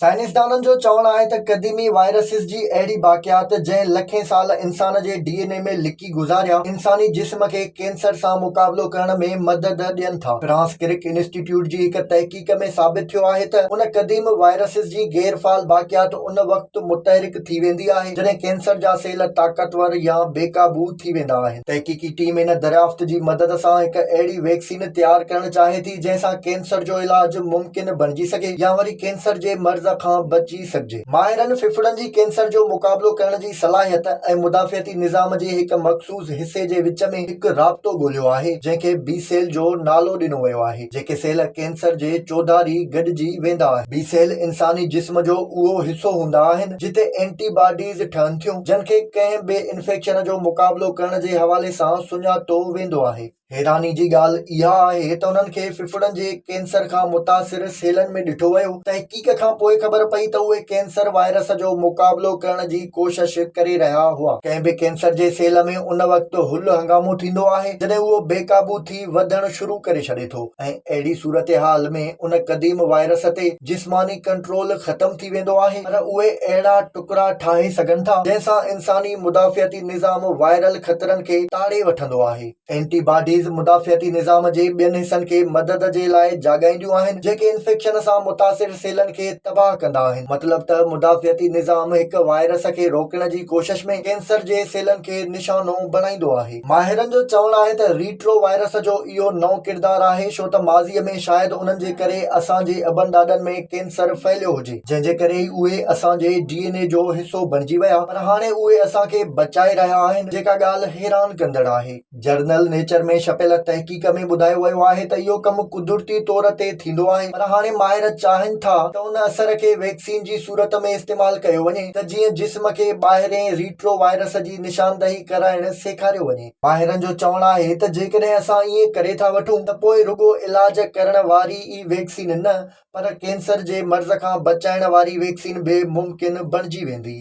سائنسدانن جو چوڻ آهي ته قديمي وائرسز جي اهڙي باقيات جنهن لکين سال انسان جي ڊي اين اي ۾ لڪي گذاريا، انساني جسم کي ڪينسر سان مقابلو ڪرڻ ۾ مدد ڏين ٿا. فرانس ڪرڪ انسٽيٽيوٽ جي هڪ تحقيق ۾ ثابت ٿيو آهي ته ان قديم وائرسز جي غير فعال باقيات ان وقت متحرڪ ٿي ويندي آهي جڏهن ڪينسر جا سيل طاقتور يا بي قابو ٿي ويندا آهن. تحقيقي ٽيم ان دريافت جي مدد سان هڪ اهڙي ويڪسين تيار ڪرڻ چاهي ٿي جنهن سان ڪينسر جو علاج ممڪن بڻجي سگهي يا وري ڪينسر جي مرض کان بچي سگهجي. ماهرن ڦڦڙن جي ڪينسر جو مقابلو ڪرڻ جي صلاحيت ۽ مدافعتي نظام جي هڪ مخصوص حصي جي وچ ۾ هڪ رابطو ڳوليو آهي جنهن کي بي سيل جو نالو ڏنو ويو آهي جيڪي سيل ڪينسر جي چوڌاري گڏجي ويندا آهن. بي سيل انساني جسم جو اهو حصو هوندا آهن جتي اينٽي باڊيز ٺهن ٿيون جن کي ڪنهن به انفيڪشن جو مقابلو ڪرڻ جي حوالي سان سڃاتو ويندو آهي. حيراني جي ڳالهه اها آهي ته انهن کي ڦڦڙن جي ڪينسر کان متاثر سيلن ۾ ڏٺو ويو. تحقيق کان پوء خبر پئي ته اهي ڪينسر وائرس جو مقابلو ڪرڻ جي ڪوشش ڪري رهيا هئا. ڪنهن به ڪينسر جي سيل ۾ ان وقت هل هنگامو ٿيندو آهي جڏهن اهو بي قابو ٿي وڌڻ شروع ڪري ڇڏي ٿو ۽ اهڙي صورتحال ۾ ان قديم وائرس تي جسماني ڪنٽرول ختم ٿي ويندو آهي پر اهي اهڙا ٽڪرا ٺاهي سگهن ٿا جنهن سان انساني مدافعتي نظام وائرل خطرن کي تاڙي وٺندو آهي. اينٽي باڊيز مدافعتي نظام جي ٻين حصن کي مدد جي لاء جاڳائينديون آهن جيڪي انفيڪشن سان متاثر سيلن کي تباهه ڪندا آهن. مطلب ته مدافعتي نظام هڪ وائرس کي روڪڻ جي ڪوشش ۾ ڪينسر جي سيلن کي نشانو بڻائيندو آهي. ماهرن جو چوڻ آهي ته ريٽرو وائرس جو اهو نئون ڪردار آهي ڇو ته ماضي ۾ شايد انهن جي ڪري اسان جي ابن ڏاڏن ۾ ڪينسر ڦهليو هجي جنهن جي ڪري ئي اهي اسان جي ڊي اين اي جو حصو بڻجي ويا پر هاڻي اهي اسان کي بچائي رهيا آهن جيڪا ڳالهه حيران ڪندڙ آهي. جرنل نيچر ۾ ڇپيل تحقيق ۾ ٻڌايو ويو آهي ته اهو ڪم قدرتي طور تي ٿيندو آهي پر هاڻي ماهر چاهين ٿا ته ان اثر کي ويڪسين جي صورت ۾ استعمال ڪيو وڃي ته جيئن جسم کي ٻاهرين ريٽرو وائرس جي نشاندهي ڪرائڻ سيکاريو وڃي. ماهرن جو چوڻ آهي ته جيڪڏهن اسان ائين ڪري ٿا وٺون ته پوء رڳو علاج ڪرڻ واري ئي ويڪسين نه پر ڪينسر جي مرض کان بچائڻ واري ويڪسين به ممڪن بڻجي ويندي.